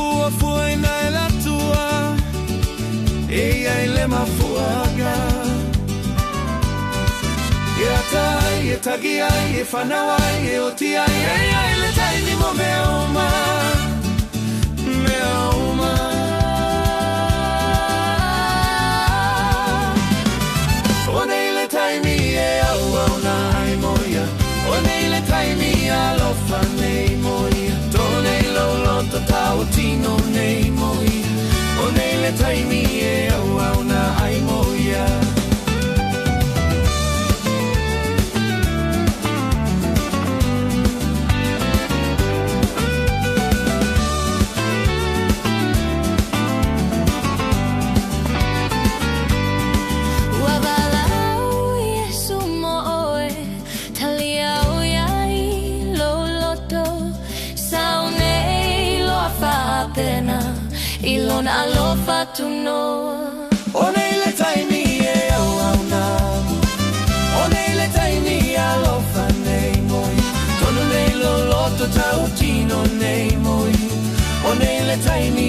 Fuafuaina e le Atua, e i ai le mafuaaga. E ata ai, e tagi ai, e fanau ai, e oti ai, e i ai le taimi mo mea uma, mea uma. O nei le taimi e auauna ai mo ia, o nei le taimi alofa nei mo ia, to nei lou loto tautino nei mo ia, o nei le taimi e auauna ai mo ia. Ua valaau Iesu mo oe, talia o ia i lou loto, sao nei loa faapena, i lona alofa tunoa. O nei le taimi e auauna, o nei le taimi alofa nei mo ia, tonu nei lou loto tautino nei mo ia, o nei le taimi.